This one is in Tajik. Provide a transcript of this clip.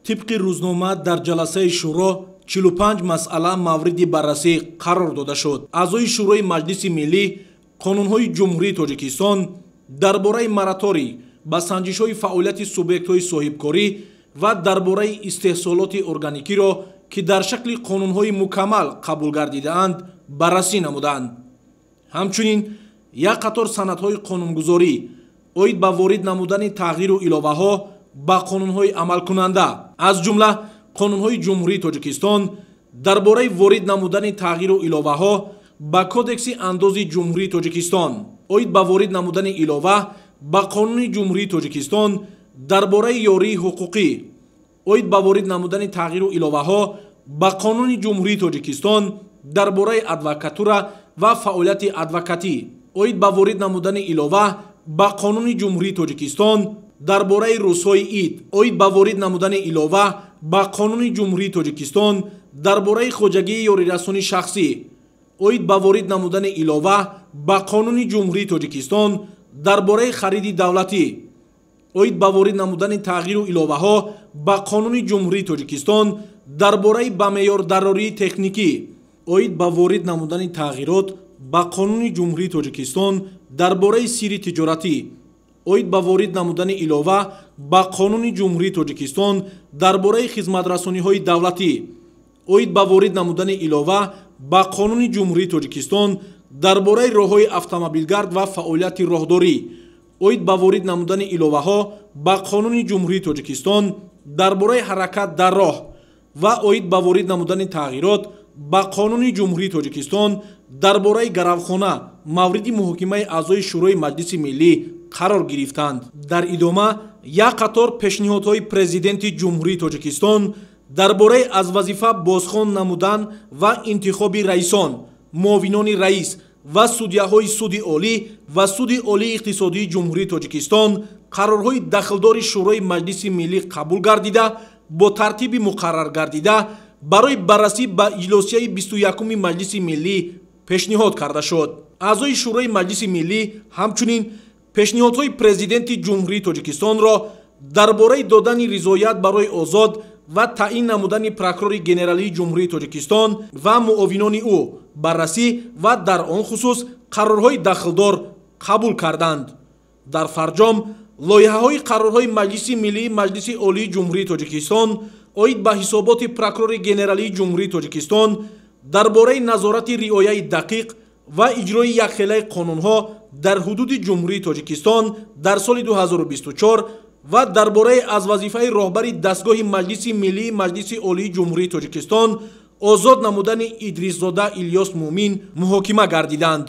Тибқи рӯзнома, дар ҷаласаи шӯро 45 масъала мавриди баррасӣ қарор дода шуд. Аъзои Шӯрои Маҷлиси Миллӣ қонунҳои Ҷумҳурии Тоҷикистон дар бораи мораторий ба санҷишҳои фаъолияти субъектҳои соҳибкорӣ ва дар бораи истеҳсолоти органикиро, ки дар шакли қонунҳои мукаммал қабул гардидаанд, баррасӣ намуданд. Ҳамчунин як қатор санадҳои қонунгузорӣ оид ба ворид намудани тағйиру иловаҳо ба қонунҳои амалкунанда, аз ҷумла қонунҳои Ҷумҳурии Тоҷикистон дар бораи ворид намудани тағйиру иловаҳо ба Кодекси андози Ҷумҳурии Тоҷикистон, оид ба ворид намудани илова ба Қонуни Ҷумҳурии Тоҷикистон дар бораи ёрии ҳуқуқӣ, оид ба ворид намудани тағйиру иловаҳо ба Қонуни Ҷумҳурии Тоҷикистон дар бораи адвокатура ва фаъолияти адвокатӣ, оид ба ворид намудани илова ба Қонуни Ҷумҳурии Тоҷикистон дар бораи рӯзҳои ид, оид ба ворид намудани илова ба Қонуни Ҷумҳурии Тоҷикистон дар бораи хоҷагии ёрирасони шахсӣ, оид ба ворид намудани илова ба Қонуни Ҷумҳурии Тоҷикистон дар бораи хариди давлатӣ, оид ба ворид намудани тағйиру иловаҳо ба Қонуни Ҷумҳурии Тоҷикистон дар бораи ба меъёр дарории техникӣ, оид ба ворид намудани тағйирот ба Қонуни Ҷумҳурии Тоҷикистон дар бораи сирри тиҷоратӣ, оид ба ворид намудани илова ба Қонуни Ҷумҳурии Тоҷикистон дар бораи хизматрасониҳои давлатӣ, оид ба ворид намудани илова ба Қонуни Ҷумҳурии Тоҷикистон дар бораи роҳҳои автомобилгард ва фаъолияти роҳдорӣ, оид ба ворид намудани иловаҳо ба Қонуни Ҷумҳурии Тоҷикистон дар бораи ҳаракат дар роҳ ва оид ба ворид намудани тағйирот ба Қонуни Ҷумҳурии Тоҷикистон дар бораи гаравхона мавриди муҳокимаи аъзои Шӯрои Маҷлиси Миллӣ қарор гирифтанд. Дар идома як қатор пешниҳодҳои Президенти Ҷумҳурии Тоҷикистон дар бораи аз вазифа бозхон намудан ва интихоби раисон, муовинони раис ва судяҳои Суди Олӣ ва Суди Олии Иқтисодии Ҷумҳурии Тоҷикистон қарорҳои дахлдори Шӯрои Маҷлиси Миллӣ қабул гардида, бо тартиби муқаррар гардида барои баррасӣ ба иҷлосияи 21-уми Маҷлиси Миллӣ пешниҳод карда шуд. Аъзои Шӯрои Маҷлиси Миллӣ ҳамчунин пешниҳодҳои Президенти Ҷумҳурии Тоҷикистонро дар бораи додани ризоят барои озод ва таъин намудани прокурори генералии Ҷумҳурии Тоҷикистон ва муовинони ӯ баррасӣ ва дар он хусус қарорҳои дахлдор қабул карданд. Дар фарҷом лоиҳаҳои қарорҳои Маҷлиси Миллии Маҷлиси Олии Ҷумҳурии Тоҷикистон оид ба ҳисоботи прокурори генералии Ҷумҳурии Тоҷикистон дар бораи назорати риояи дақиқ ва иҷрои якхелаи қонунҳо дар ҳудуди Ҷумҳурии Тоҷикистон дар соли 2024 ва дар бораи аз вазифаи роҳбари дастгоҳи Маҷлиси Миллии Маҷлиси Олии Ҷумҳурии Тоҷикистон озод намудани Идрисзода Илёс Муъмин муҳокима гардиданд.